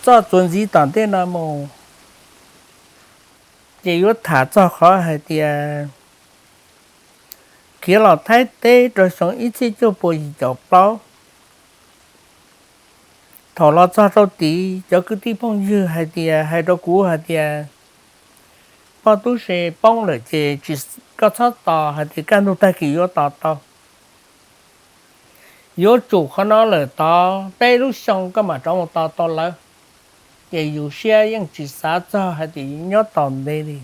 txoj txuas ntxiv tom ntej no mus, ces yuav tham txog qhov hais tias khiav los Thaib teb rau xyoo ib txhiab cuaj puas yim caum plaub. Thaum los txog rau tid, cov kwv tij phooj ywg hais tias, hais rau kuv hais tias, poj tub se poob lawm ces tsis, koj txhob tos hais tias kaj ntug tag kis yuav tos tau. Yuav tsum qhov no lawm tod peb lub xyoo koj mam rov mus tos tau lawv. Ces yus siab yeej tsis xav txog hais tias nyob tos ntev li,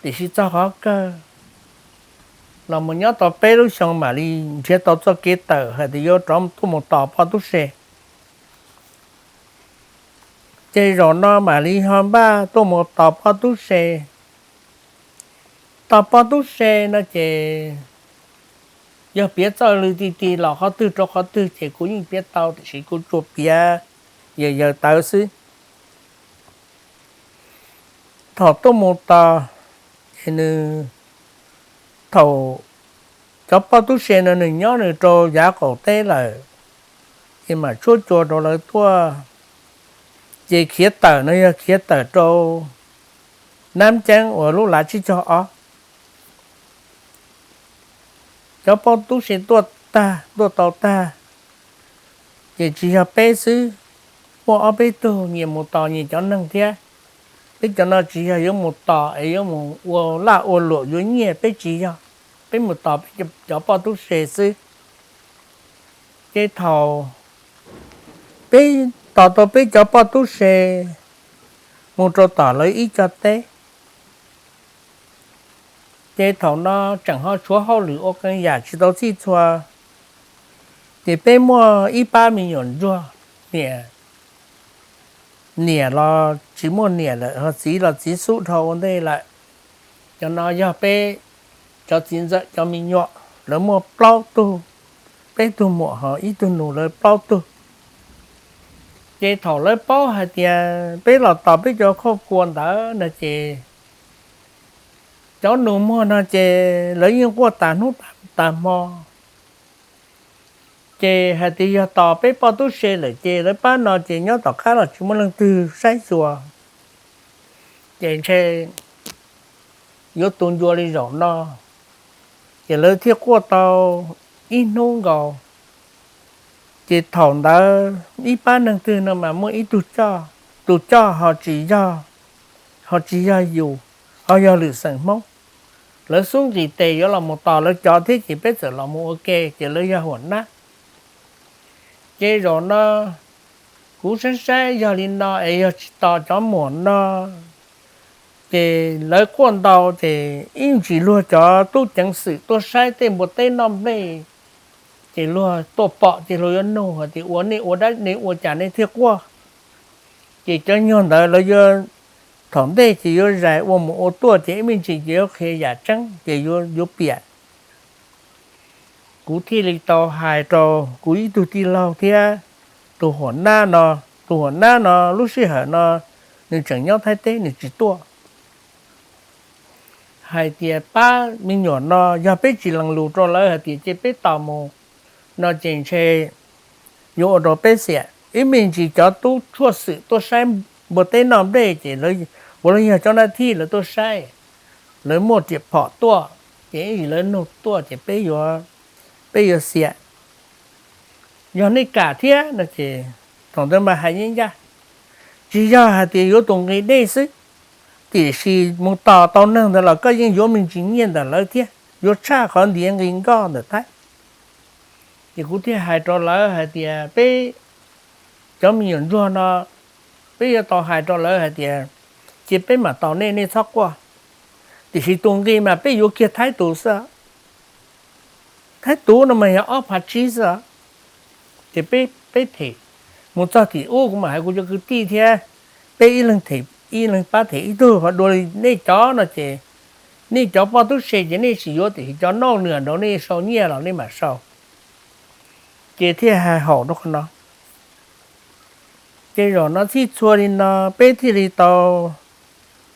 tiam sis txog qhov kawg los mus nyob tau peb lub xyoo mam li nrhiav tau txoj kev tawm hais tias yuav rov tuaj mus tos poj tub se. Ces zaum no mam li ho npaj tuaj mus tos poj tub se. Tos poj tub se no ces yog piav txoj lw ti ti los qhov twg rau qhov twg ces kuv yeej piav tau, tiam sis kuv tsuas piav yawm yawm tawv xwb. Thaum tuaj mus tos, ces nws, thaum cov poj tub se no nws nyob nws rau yav qaum teb lawm, ces mam tshuab cua rau lawv tuaj. Ces khiav tawm no yog khiav tawm rau Nab Ceeb uas lub lav tsib caug ob. Cov poj tub se tuaj tag, tuaj tau tag, ces tsis yog peb xwb, muaj ob peb tug nyias mus tos nyias cov neeg thiab. Peb cov no tsis yog yuav mus tos es yuav mus ua laj ua luam yuav nyiaj, peb tsis yog, peb mus tos peb cov poj tub se xwb. Ces thaum peb tos tau peb cov poj tub se mus rau tom lawv ib co teb, ces thaum no tseem ho tshuav hauj lwm ua qee yam tsis tau txhij txhua, ces peb muaj ib pab me nyuam ntsuag, niam, niam los tsis muaj niam lawm, ho txiv los txiv xub dhau ua ntej lawm. Cov no yog peb cov txiv ntxawm cov me nyuam, lawv muaj plaub tug, peb tug muam ho ib tug nus, lawv plaub tug. Ces thaum lawv paub hais tias peb los tos peb cov khauj kua ntawd no ces cov nus muag no ces lawv yeej quaj tas hnub tas hmo. Ces hais tias yog tos peb poj tub se lawm ces lawv pab no ces nyob tom qab los tsis muaj leej twg saib xyuas, ces ntshe yuav tu ncua li zaum no. Ces lawv thiaj quaj tau ib hnub nkaus. Ces thaum ntawd ib pab neeg twg no mas muaj ib tug coj, tus coj ho tsis yog, ho tsis yog yus, ho yog lwm xeem Hmoob. Lawv xub nqis tes yuav los mus tos lawv cov thiab ces peb txawm los mus ua ke, ces lawv yog huam nab. Ces zaum no kuv saib saib yog li no es yog tsis tos cov muam no, ces lawv quaj ntau ces ib ntsis luag cov tub ceev xwm tuaj saib tej npua teb noj nplej, ces luag tuaj pom ces luag yuav nug hais tias ua nej ua dab, nej ua cas nej thiaj quaj. Ces cov nyuag ntawd lawv yuav, thaum ntej ces yuav zais ua mus ua tuaj ces ib me ntsis ces yuav qhia yam tseeb ces yuav piam. Kuv thiaj li tau hais rau kuv ib tug tij laug thiab tus huam nab no, tus huam nab no lub sij hawm no nws tseem nyob Thaib teb nws tsis tuaj, hais tias pab me nyuam no yog peb tsis lees lus rau lawv hais tias ces peb tos mus no ces ntshe yuav ua rau peb xiam. Ib me ntsis cov tub tshuaj xwm tuaj saib npua teb noj nplej ces puav leej yog cov nab thij lawv tuaj saib, lawv muaj riam phom tuaj ces ib ntsis lawv nug tuaj ces peb yuav xiam. Yog nej kam thiab no ces thaum ntawd mas hais ncaj ncaj, tsis yog hais tias yuav tus nqi dej xwb, tiam sis mus tos tau neeg ntawd los koj yeej yuav me ntsis nyiaj ntawm lawv thiab, yuav tshaj qhov ntiav nqi nkoj ntawm Thaib. Ces kuv thiaj hais rau lawv hais tias peb cov me nyuam ntsuag no, peb yuav tau hais rau lawv hais tias cia peb mam tos nej, nej txhob quaj. Tiam sis tus nqi mas peb yuav kiag Thaib tus xwb. Thaib tus no mas yog ob phav tsib xwb. Ces peb them, mus txog tim ub kuv mam hais kuv cov kwv tij thiab, peb ib leeg pab them ib tug, ho dua li nej cov no ces nej cov poj tub se ces nej tsis yuav, tiam sis cov noj nws nraud nej sau nyiaj los nej mam sau. Ces thiaj hais haum rau qhov no. Ces zaum no txhij txhua li no peb thiaj li tau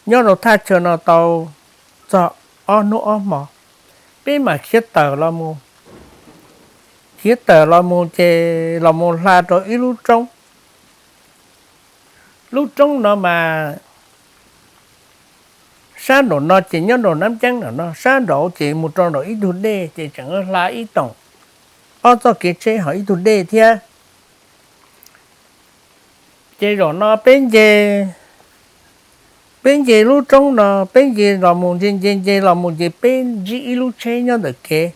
nyob rau thaj chaw no tau txog ob hnub ob hmo, peb mam khiav tawm los mus. Khiav tawm los mus ces los mus hla rau ib lub roob. Lub roob no mas sab nraum no ces nyob nraum Nab Ceeb no no, sab nraud ces mus rau nraum ib tug dej ces tseem hla ib toom ob txoj kev tsheb hauv ib tug dej thiab. Ces zaum no peb nce, peb nce lub roob no, peb nce los mus nce nce nce los mus ces peb ntsib ib lub tsheb nyob ntawm kev.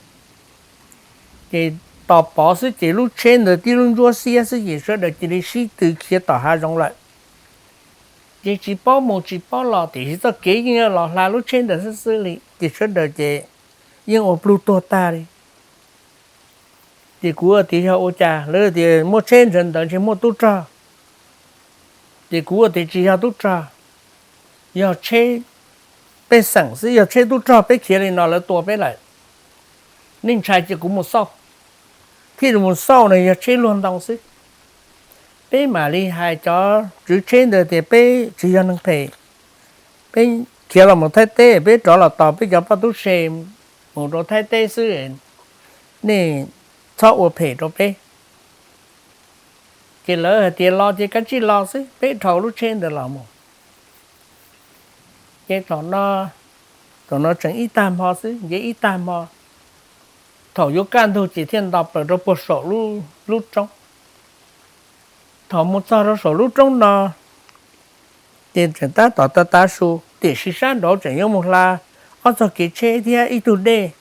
Ces tos pov xwb ces lub tsheb ntawd tib lub ntsuab xiab xwb ces sawv daws cia li sib tw khiav tom hav zoov lawm. Ces tsis paub mus tsis paub los, tiam sis txoj kev yeej los hla lub tsheb ntawd xwb xwb li, ces sawv daws ces yeej ua plug tuag tag li. Ces kuv tias yog ua cas, lawv tias muaj tsheb ntsawv ntawd ntshe muaj tub rog. Ces kuv tias tsis yog tub rog, yog tsheb pej xeem xwb, yog tsheb tub rog peb khiav li no lawv tua peb lawm. Nej ntshai cia kuv mus xauj. Thiaj li mus xauj no yog tsheb luag ntoo xwb. Peb mam li hais cov tswv tsheb ntawd tias peb tsis yog neeg phem, peb khiav los mus Thaib teb, peb rov los tos peb cov poj tub se mus rau Thaib teb xwb, nej txhob ua phem rau peb. Ces lawv hais tias los ces kav tsij los xwb, peb dhau lub tsheb ntawd los mus. Ces thaum no, thaum no tseem ib tag hmo xwb, nce ib tag hmo, thaum yuav kaj ntug ces thiaj nto plaws rau puag saum lub roob. Thaum mus txog rau saum lub roob no, ces tseem tab tom tav tav su, tiam sis sab nraud tseem yuav mus hla ob txoj kev tsheb thiab ib tug dej.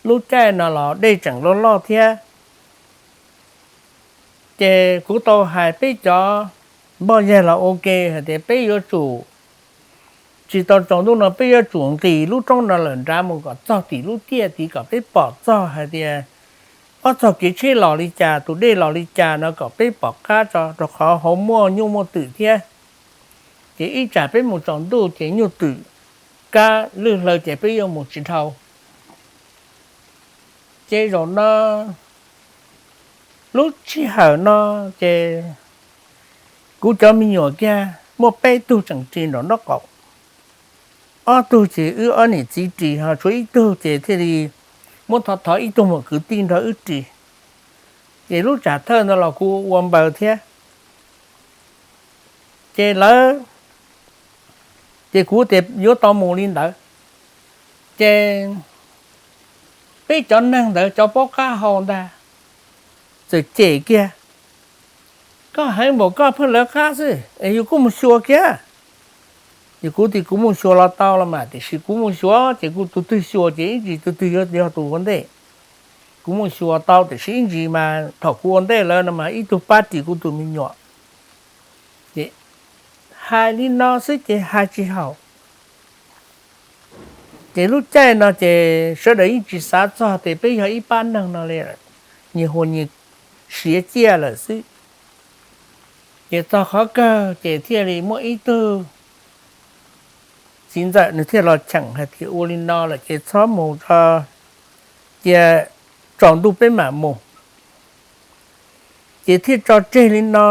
Lub caij no los dej tseem loj loj thiab. Ces kuv tau hais peb cov npoj yaig los ua ke hais tias peb yuav tsum, tsis tau tsaus ntuj no peb yuav tsum nqis lub roob no lawm nrad mus kom txog tim lub tiaj tid kom peb pom txog hais tias ob txoj kev tsheb los li cas, tus dej los li cas no kom peb pom qab tso, rau qhov hauv muaj nyuj muaj twm thiab. Ces ib tsam peb mus tsaus ntuj ces nyuj twm kab lwj hlaw ces peb yuav mus tsis dhau. Ces zaum no, lub sij hawm no ces kuv cov me nyuam kiag muaj peb tug tseem ris nraum nraub qaum, ob tug ces wb ob niam txiv ris, ho tshuav ib tug ces thiaj li muab thov thov ib tug muam kwv tij nrog wb ris. Ces lub tsam thawj ntawd los kuv ua npaws thiab. Ces lawv, ces kuv tias yuav tau mus li ntawd. Ces peb cov neeg ntawd cov paub qab hau ntag txawm cem kiag, koj heev npaum koj pheej lawv qab xwb es yus kuj mus xyuas kiag. Ces kuv tias kuv mus xyuas los tau los mas, tiam sis kuv mus xyuas ces kuv tus twg xyuas ces ib ntsis tus twg yuav yog tus ua ntej. Kuv mus xyuas tau tiam sis ib ntsis mas thaum kuv ua ntej lawv no mas ib tug pab ris kuv tus me nyuam. Ces hais li no xwb ces hais tsis haum. Ces lub caij no ces sawv daws yeej tsis xav txog tias peb yog ib pab neeg no li, nyias huas nyias siav ciaj lawm xwb. Ces txog qhov kawg ces thiaj li muaj ib tug txiv ntxawm nws thiaj los cheem hais tias ua li no lawm ces txhob mus tso, cia tsaus ntuj peb mam mus. Ces thiaj tso tseg li no,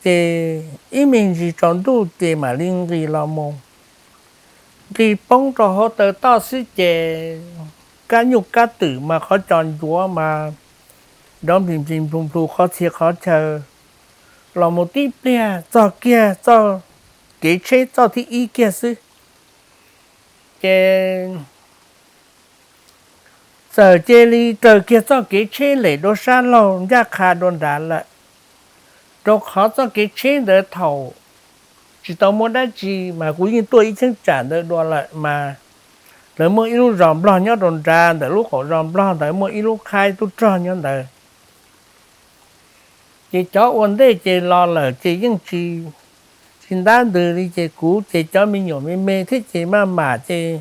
ces ib me ntsis tsaus ntuj ces mam li nqis los mus. Nqis poob rau hauv taw toj xwb ces kab nyuj kab twm mas qhov cos ncuav mas nrov nplig nplig nplug nplug qhov txhia qhov chaw. Los mus tib pliag txog kiag txoj kev tsheb txoj thib ib kiag xwb, ces txawm cia li raws kiag txoj kev tsheb lem dua sab laug ncaj qha dua nrad lawm. Rau qhov txoj kev tsheb ntawd thaum tsis tau muaj dab tsi mas kuv yeej tuaj ib cheeb tsam ntawd dua lawm mas, lawv muaj ib lub zos nplog nyob rau nrad, ntawm lub qaum zos nplog ntawd muaj ib lub qhaib tub rog nyob ntawd. Ces cov ua ntej ces los lawm ces yeej tsis, tsis ntab ntws li ces kuv ces cov me nyuam me me thiab ces maj mam ces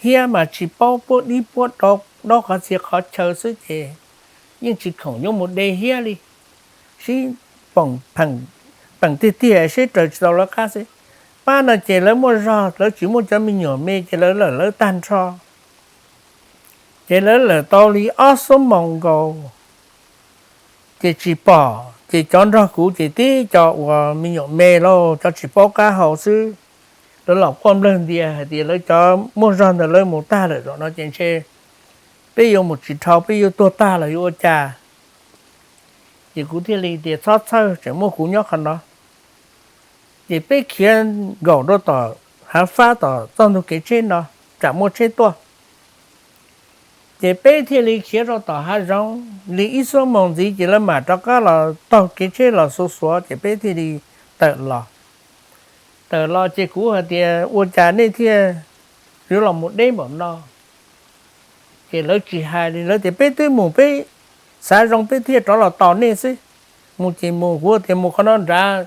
hiab mas tsis paub puab dib puab daub qhov txhia qhov chaw xwb ces yeej tsis khoom yuav mus de hiab li. Sib peem tiag tiag seb raws tsis tau lawv qab xwb. Pab no ces lawv muaj zog, lawv tsis muaj cov me nyuam me ces lawv lawm lawv tag nrho. Ces lawv lawm tau li ob xuab moos nkaus ces tsis pom, ces cov nrog kuv ces tib co uas me nyuam me lauj, cov tsis paub qab hau xwb, lawv los quaj nplawg ntias hais tias lawv cov muaj zog ntawd lawv mus tag lawm, zaum no ces ntshe peb yuav mus tsis dhau, peb yuav tuag tag los yuav ua cas. Ces kuv thiaj li tias txhob txhawj, tseem muaj kuv nyob qhov no. Ces peb khiav nkaum rau tom hav fab tom txoj ntug kev tsheb no, tsam muaj tsheb tuaj. Ces peb thiaj li khiav rau tom hav zoov li ib xuab moos ntxiv ces lawv mam rov qab los taug kev tsheb los xuav xuav ces peb thiaj li tawm los. Tawm los ces kuv hais tias ua cas nej thiaj yuav los mus deb npaum no? Ces lawv tsis hais li, lawv tias peb twb mus peb xav zoo peb thiaj rov los tos nej xwb. Mus ces mus, kuv tias mus qhov no nrad,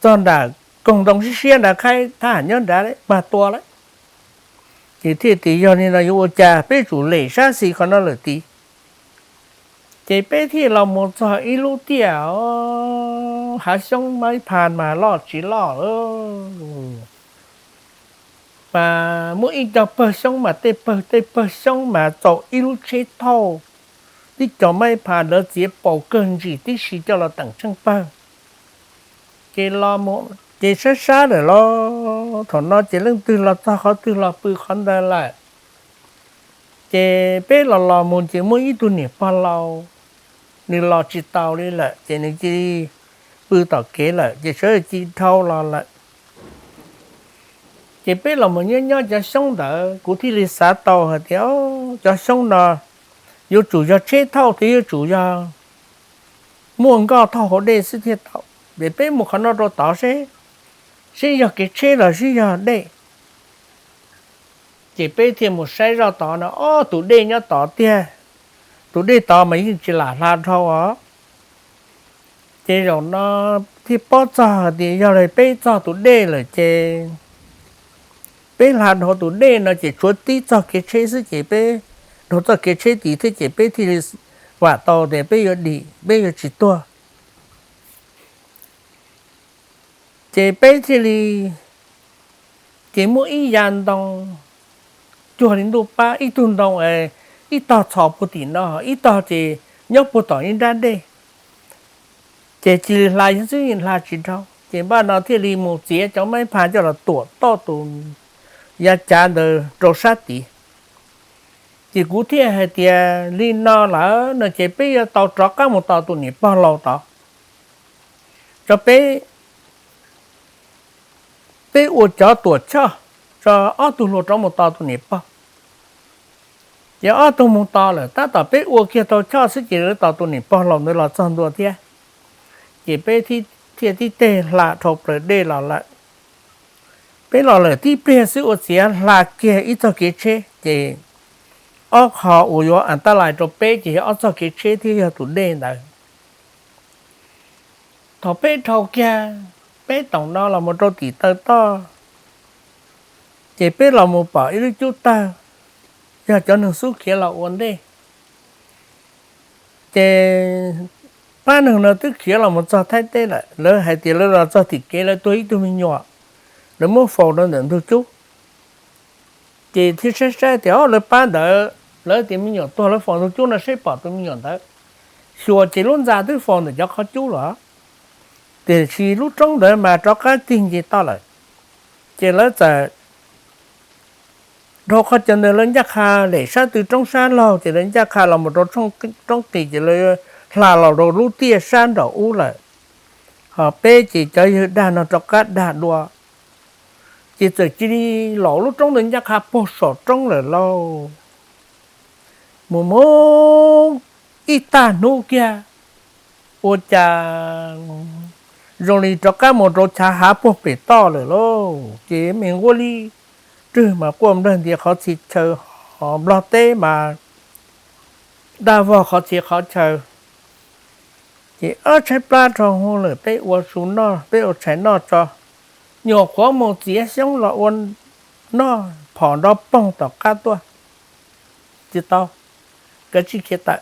txog nram koog ntoo siab siab nrad, qhaib thab ham nyob nrad mag tua lawm. Ces thiaj tias yog li no yuav ua cas, peb tsum lem sab xis qhov no lawm tid. Ces peb thiaj los mus txog ib lub tiaj, hav xyoob maib pha mas loj tsis loj, mas muaj ib co pawg xyoob mas tej pawg tej pawg xyoob mas txaus ib lub tsheb thauj, tib co maib pha lawv txiav paus kawg ntsis tib si coj los teem tsheej pawg. Ces los mus ces sab sab lawm los thaum no ces leej twg los txog qhov twg los pw qhov ntawd lawm. Ces peb los los mus ces muaj ib tug niam pog laus, nws los tsis taus li lawm ces nws cia li pw tom kev lawm ces sawv daws cia li dhau los lawm. Ces peb los mus nyob nyob cov xyoob ntawd kuv thiaj li xav tau hais tias cov xyoob no yuav tsum yog tsheb thauj thiab yuav tsum yog muaj nkoj thauj hauv dej xwb thiaj tau. Ces peb mus qhov no rau tod seb, seb yog kev tsheb los seb yog dej. Ces peb thiaj mus saib zoj tod no, ob tug dej nyob tod tiag, tus dej tod mas yeej tsis lam hla dhau os. Ces zaum no thiaj paub txog hais tias yog li peb txog tus dej lawm ces peb hla dhau tus dej no ces tshuav tib txoj kev tsheb xwb ces peb dhau txoj kev tsheb tid thiab ces peb thiaj li vam tau tias peb yuav dim, peb yuav tsis tuag. Ces peb thiaj li, ces muaj ib yav ntoo cuag li ntuj pab, ib tug ntoo ib tog txhos puag tim no, ib tog ces nyob puag tom ib nrab dej. Ces cia li hla yog xwb yeej hla tsis dhau, ces npaj no thiaj li mus txiav cov maib pha coj los tuam toj tus yav cav ntawd rau sab tid. Ces kuv thiaj hais tias li no lawm no ces peb yuav tau rov qab mus tos tus niam pog laus tod, tso peb, peb ua cov tuam choj, tso ob tug hluas rov mus tos tus niam pog. Ces ob tug mus tos lawm, tab tom peb ua kiag tau choj xwb ces lawv tos tus niam pog laus ntawd los txog ntua thiab. Ces peb thiaj tib teg hla dhau plaws dej los lawm. Peb los lawm tib pliag xwb ua ciav hla kiag ib txoj kev tsheb, ces ob qho uas yuav a taj lais rau peb ces yog ob txoj kev tsheb thiab yog tus dej ntawd. Thaum peb dhau kiag peb toom no los mus rau tim taw toj, ces peb los mus pom ib lub cub tawg, yog cov neeg xub khiav los ua ntej. Ces pab neeg no twb khiav los mus txog Thaib teb lawm, lawv hais tias lawv los txog tim kev lawv tuag ib tug me nyuam, lawv muab faus rau ntawm ntug cub. Ces thiaj saib saib tias o lawv pab ntawd, lawv tias me nyuam tuag lawv faus ntug cub no seb pom tus me nyuam ntawd. Xyuas ces lub ntxa twb faus ntawm cov qhov cub los, tiam sis lub roob ntawd mas rov qab tig nce toj lawm. Ces lawv txawm dhau qhov chaw ntawd lawv ncaj qha lem sab tw roob sab laug ces lawv ncaj qha los mus rau roob qis ces lawv hla los rau lub tiaj sab nraum ub lawm. Ho peb ces cov yawg dag no rov qab dag dua, ces txawm cia li los lub roob ntawd ncaj qha puag saum roob lawm lauj. Mus mus ib tag hnub kiag, ua cas zoo li rov qab mus rau chav hav puag pem toj lawm lauj. Ces me nquab li rwg mas quaj nplawg ntias qhov txhia chaw, ho nplog teb mas daj vog qhov txhia qhov chaw. Ces ob tshaib plab rau hauv lawm, peb ua su noj, peb ua tshais noj tso, nyuam qhuav mus txiav xyoob los ua noj phom nrov poog tom qab tuaj. Tsis tau, kav tsij khiav tawm.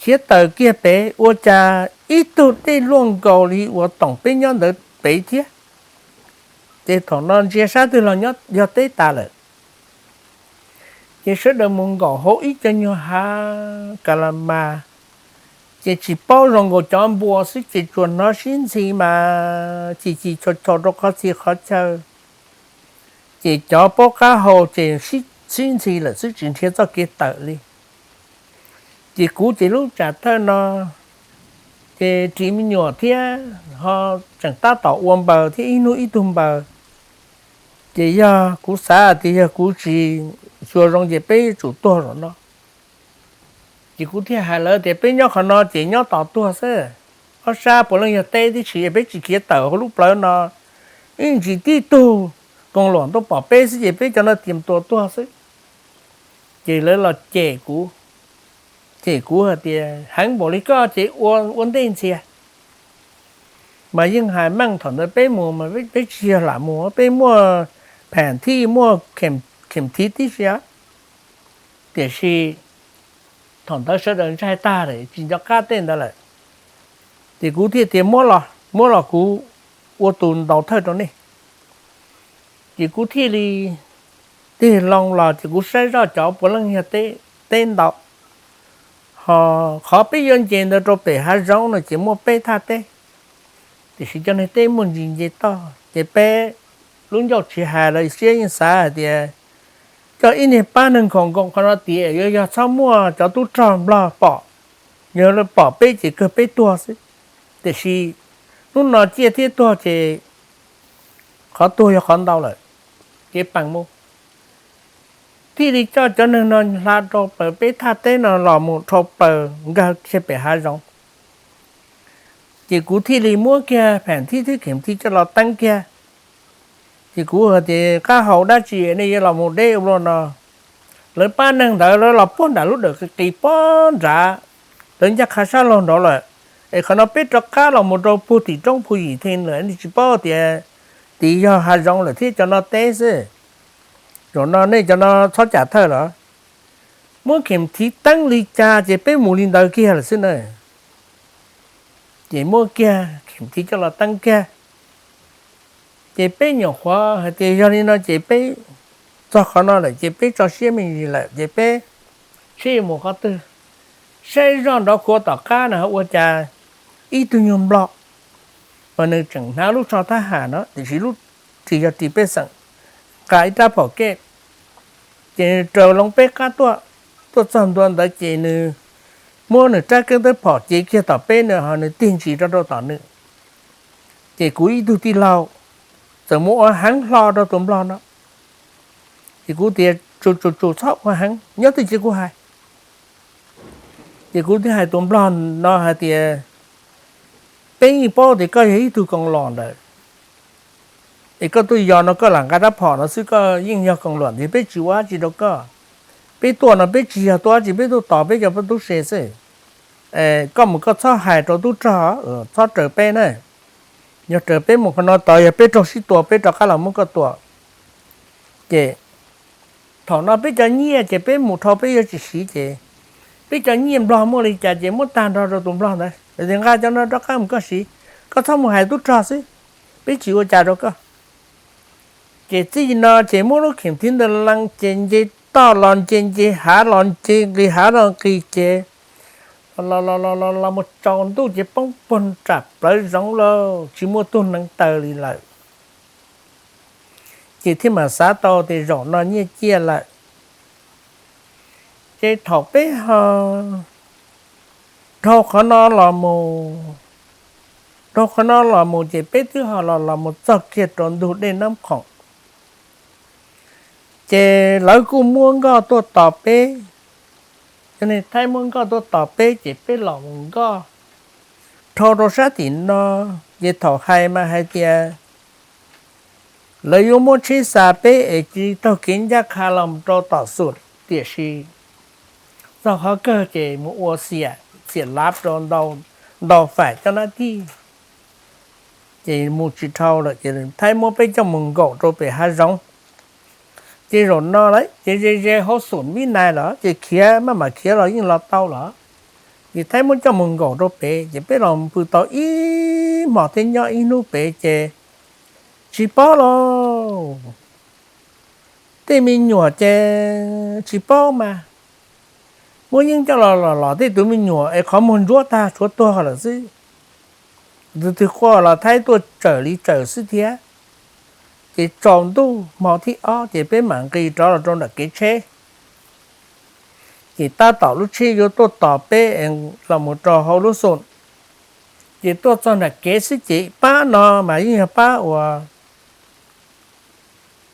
Khiav tawm kiag pem ua cas ib tug dej luaj nkaus li uas toom peb nyob ntawd pem thiab. Ces thaum no ntsia sab twg los yog teb tas lawm. Ces sawv daws mus nkaum hauv ib co nyuag hav ka la mas, ces tsis paub, zoo nkaus cov npua xwb ces tsuas hnov sib ntxhi mas chis chis chaus chaus rau qhov txhia qhov chaw. Ces cov paub qab hau ces sib ntxhi lawm xwb tsis nrhiav txoj kev tawm li. Ces kuv ces lub tsam thawj no, Ces ris me nyuam thiab ho tseem tab tom ua npaws thiab ib hnub ib tug npaws. Ces yog kuv xav tias yog kuv tsis xyuas zoo ces peb yuav tsum tuag zaum no. Ces kuv thiaj hais lawv tias peb nyob qhov no ces nyob tos tuag xwb. Ob sab puav leej yog teb tib si, peb tsis khiav tawm hauv lub plawv no, ib ntsis tib tug koos luam tuaj pom peb xwb ces peb cov no tias tua tuag xwb. Ces lawv los cem kuv, cem kuv hais tias heev npaum li koj ces ua ua ntej ntxias. Mas yeej hais meej, thaum ntawd peb mus mas peb tsis yog lam mus, peb muaj pham thij, muaj khem thiv tib si. Tiam sis thaum ntawd sawv daws ntshai tag lawm, tsis nco qab tej ntawd lawm. Ces kuv thiaj tias muab los, muab los kuv ua tus ntaus thawj rau nej. Ces kuv thiaj li tig loo los ces kuv saib zoj cov puav leej yog teb ntau, ho qhov peb yuav nce ntawd rau pem hav zoov no ces muaj peb thaj teb, tiam sis cov neeg teb muaj ntsis nce toj. Ces peb lub ncauj tsis hais los siab yeej xav hais tias coj ib niag pab neeg khoom nkoos qhov no tias yuav yog txhob muaj cov tub rog nplog pom, yog lawv pom peb ces kawg peb tuag xwb. Tiam sis hnub no ciaj thiab tuag ces qhov tuag yog qhov ntau lawm, ces peem mus. Thiaj li coj cov neeg no hla rau plaws peb thaj teb no los mus dhau plaws nkag kiag pem hav zoov. Ces kuv thiaj li muab kiag pham thib thiab khem thib coj los teeb kiag. Ces kuv hais tias qab hau dab tsi nej yuav los mus deb ua luaj no? Lawv pab neeg ntawd lawv los puag nram lub dawm qis qis puag nrad, lawv ncaj qha sab laug nraud lawm. Es qhov no peb rov qab los mus rau puag tim roob puag yim theej lawm, nej tsis paub tias tid yog hav zoov lawm thiab cov no teb xwb. Zaum no nej cov no txhob cam thawj los. Muab khem thib teeb li cas ces peb mus li ntawd kiag lawm xwb na. Ces muab kiag khem thib coj los teeb kiag. Ces peb nyuam qhuav hais tias yog li no ces peb txog qhov no lawm ces peb tso siab me ntsis lawm ces peb seb yuav mus qhov twg. Saib zoj nrov khuav tom qab no ua cas ib tug nyuag nplog, mas nws tseem hnav lub tsho thab ham no tiam sis lub ris yog ris pej xeem, nqa ib rab phom kej. Ces nws raws loo peb qab tuaj, tuaj txog ntua ntawd ces nws muab nws rab keeb tawb phom cev kiag tom peb no ho nws tig ntsis rau rau tom nws. Ces kuv ib tug tij laug txawm mus ua heev hlo rau tus nplog no. Ces kuv tias tsum tsum tsum txhob ua heev, nyob twj ywm kuv hais. Ces kuv thiaj hais tus nplog no hais tias peb yeej paub tias koj yog ib tug koos luam ntawd, es koj tuaj yos no koj lam nqa rab phom no xwb koj yeej yog koos luam ntawd, peb tsis ua dab tsi rau koj. Peb tuaj no peb tsis yog tuaj dab tsi, peb tuaj tos peb cov tub se xwb. Koj mus koj txhob hais rau tub rog, txhob raws peb na. Yog raws peb mus qhov no tod yog peb raug sib tua peb rov qab los muab koj tua. Ces thaum no peb cov nyiaj ces peb mus dhau peb yuav tsis siv ces peb cov nyiaj nplog muaj li cas ces muab tag nrho rau tus nplog ntawd, lawv tias nqa cov no rov qab mus koj siv, koj txhob mus hais tub rog xwb, peb tsis ua cas rau koj. Ces txij no ces muab lub khem thib ntawd lees ces nce toj los nce, nce hav los nce, nqis hav los nqis ces los los los los mus tsaus ntuj ces poob puag nram plawv zoov lawm tsis muaj tug neev taw li lawm. Ces thiaj mam xav tau tias zaum no nyiaj ciaj lawm. Ces thaum peb ho dhau qhov no los mus, dhau qhov no los mus ces peb twb ho los los mus txog kiag rau ntug dej Nab Khoom. Ces lawv kuj muab nkoj tuaj tos peb, cov neeg Thaib muab nkoj tuaj tos peb ces peb los mus nkoj dhau rau sab tim no. Ces thaum hais mas hais tias lawv yuav muab tsheb xa peb es cia li taug kev ncaj qha los rau tom Xum, tiam sis txog qhov kawg ces mus ua xiam, xiam lav rau ntau fam cov nab tij, ces mus tsis dhau lawm ces Thaib muab peb coj mus nkaum rau pem hav zoov. Ces zaum no lawm ces ze ze hauv Xum Vib Nais lawm ces khiav maj mam khiav los yeej los tau lawm. Ces Thaib muab coj mus nkaum rau pem ces peb los pw tau ib hmos thiab nyob ib hnub pem ces tsis paub lauj. Tej me nyuam ces tsis paub mas, muab yeeb coj los los los tej tus me nyuam es qhov muag ntsuab tag tshuav tuag lawm xwb. Tus twg quaj los Thaib tuaj tsawm li tsawm xwb thiab. Ces tsaus ntuj hmo thib ob ces peb mam nqis rov los rau nram kev tsheb. Ces tab tom lub tsheb yuav tuaj tos peb los mus rau hauv lub Xum, Ces tuaj txog nram kev xwb ces pab no mas yeej yog pab uas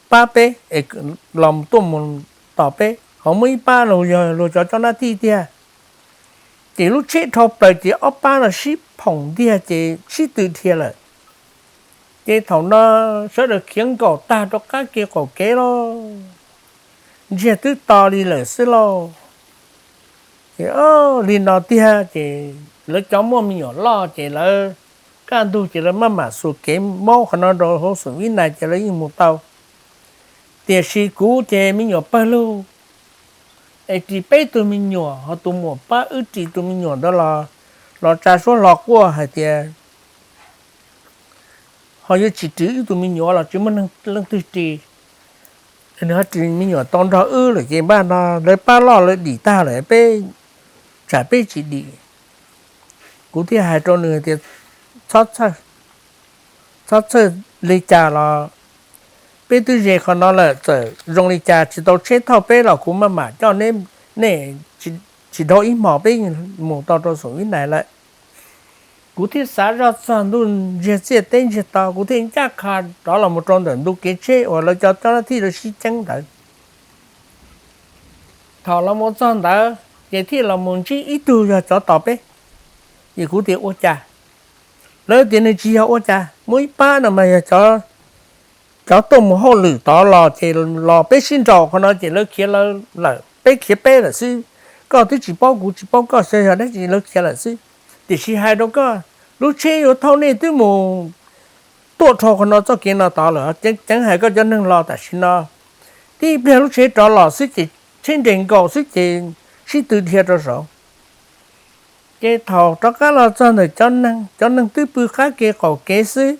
pab peb es los tuaj mus tos peb, ho muaj ib pab los yog luag cov coj nab thij tiag. Ces lub tsheb dhau plaws ces ob pab no sib phoom ntiag ces sib tw dhia lawm. Ces thaum no sawv daws khiav nkaum tag rau qab kev qaum kev lauj, ntsiag twb to li lawm xwb lauj. Ces li no tiag ces lawv cov muaj me nyuam loj ces lawv kaj ntug ces lawv maj mam xuas kev maub qhov no rau hauv xum vib nais ces lawv yeej mus tau. Tiam sis kuv ces me nyuam pawg lug, es ris peb tug me nyuam ho tus muam pab wb ris tus me nyuam ntawd los, los tsa suab hlo quaj hais tias ho yuav tsis ris wb tus me nyuam los tsis muaj leej twg ris. Nws ho ris me nyuam tau nrog wb lawm ces npaj no lawv pab loj lawv dim tag lawm peb tsam peb tsis dim. Kuv thiaj hais rau nws tias txhob txhawj li cas los peb twb ze qhov no lawm, txawm zoo li cas tsis tau tsheb thauj peb los kuv maj mam coj neb, nej tsis dhau ib hmos peb mus tau rau xum vib nais lawm. Kuv thiaj xav zoj txog ntuj ntsiag txiaj teb ntsiag to kuv thiaj ncaj qha rov los mus rau ntawm ntu kev tsheb uas lawv cov coj nab thij lawv sib ceeb ntawd. Thaum los mus txog ntawd ces thiaj los mus ntsib ib tug yog cov tos peb. Ces kuv tias ua cas, lawv tias nws tsis yog ua cas, muaj ib pab no mas yog cov tuaj mus hauj lwm tod los ces los peb sib nraus qhov no ces lawv khiav lawv lawm peb khiav peb lawm xwb. Koj twb tsis paub kuv tsis paub koj xyov yog dab tsi lawv khiav lawm xwb. Tiam sis hais rau koj, lub tsheb yuav thauj nej twb mus tuaj dhau qhov no txoj kev no tod lawm, ceev hais koj cov neeg los tam sim no tib pliag lub tsheb rov los xwb ces tsheb nres nkaus xwb ces sib tw dhia rau saud. Ces thaum rov qab los txog ntawm cov neeg, cov neeg twb pw qab kev qaum kev xwb,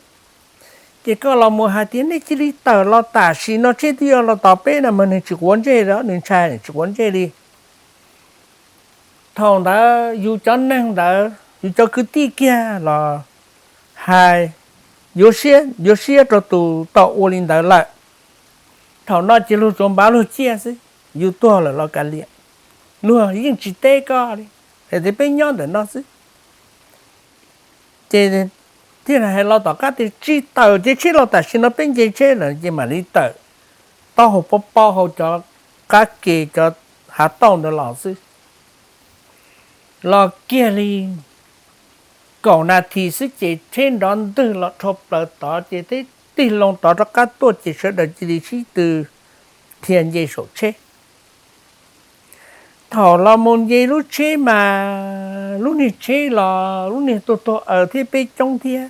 ces koj los mus hais tias nej cia li tawm los tam sim no tsheb twb yuav los tos peb no mas nws tsis quav ntsej, nws ntshai nws tsis quav ntsej li. Thaum ntawd yus cov neeg ntawd yus cov kwv tij kiag los hais yuav siab yuav siab rau tus tau ua li ntawd lawm. Thaum no ces luag tsuas npav luag ciaj xwb, yus tuag lawm los kav liam, luag yeej tsis teb koj li, hais tias peb nyob ntawm no xwb. Ces thiaj hais los tom qab tias tsis tawm ces tsheb los tam sim no peb nce tsheb lawm ces mam li tawm taub hau pob pob hauv cov qab ke cov hav tauj ntawd los xwb. Los kiag li kaum nas this xwb ces tsheb nrov ntwg los dhau plaws tod ces tib tig loo tod rov qab tuaj ces sawv daws cia li sib tw dhia nce saum tsheb. Thaum los mus nce lub tsheb mas lub niag tsheb los lub niag tuag tuag aws thiab peb coob thiab.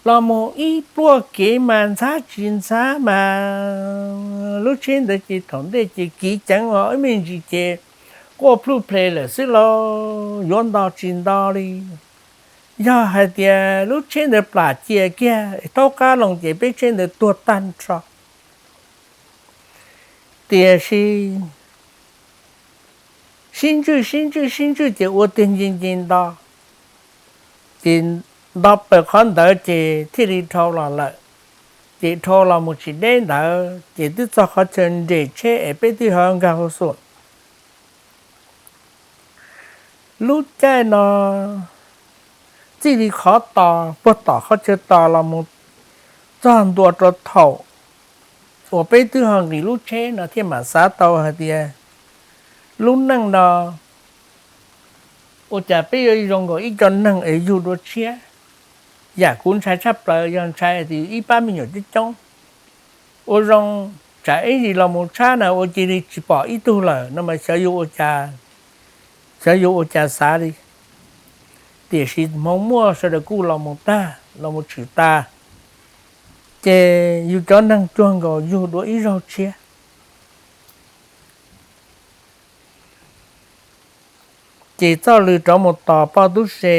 Los mus ib pluaj kev mas ntxhab tsis ntxhab mas lub tsheb ntawd ces thaum ntej ces kiv ceev os, ib me ntsis ces quaj plhuj ple lawm xwb lauj, yuav nto tsis nto li. Yog hais tias lub tsheb ntawd plam cia kiag thaub qab loo ces peb tsheb ntawd tuag tag nrho. Tiam sis sib ntswj sib ntswj sib ntswj ces ua tiag nce nce nto, ces nto plaws qhov ntawd ces thiaj li dhau los lawm. Ces dhau los mus tsis deb ntawd ces twb txog qhov chaw nres tsheb es peb twb ho nkag hauv xum. Lub caij no txij li qhov tos puag tom qhov chaw tos los mus txog ntua rau thaum uas peb twb ho nqis lub tsheb no thiaj mam xav tau hais tias lub neej no ua cas peb yuav zoo nkaus ib co neeg es yug dua tshiab. Yam kuv ntshai tshaj plaws yog ntshai tias ib pab me nyuam coob coob ua zoo, tsam ib ntsis los mus tshab na ua cia li tsis pom ib tug lawm no mas xyov yuav ua cas, xyov yuav ua cas xav li. Tiam sis hmoov muaj sawv daws kuj los mus tag los mus tshwm tas, ces yus cov neeg cuag nkaus yug dua ib zaug tshiab. Ces txoj lw rov mus tos poj tub se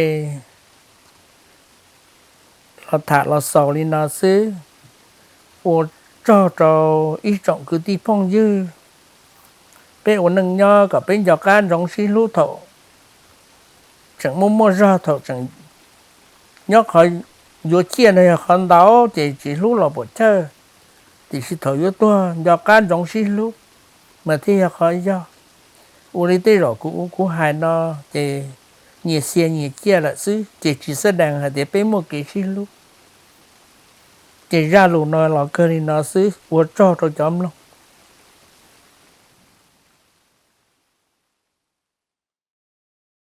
los tham los xaus li no xwb. Ua tsaug rau ib tsoom kwv tij phooj ywg, peb ua neej nyob kom peb nco qab ntsoov sib hlub thaum tseem muaj muaj zog, thaum tseem nyob qhov yuav ciaj no yog qhov ntau ces tsis hlub los puam chawj, tiam sis thaum yuav tuag nco qab ntsoov sib hlub mas thiaj yog qhov yog. Ua li tej zaum kuv kuv hais no ces nyias xia nyias ciaj lawm xwb ces tsis xav dees hais tias peb muaj kev sib hlub. Ces zaj lus no los kawg li no xwb, ua tsaug rau cov mloog.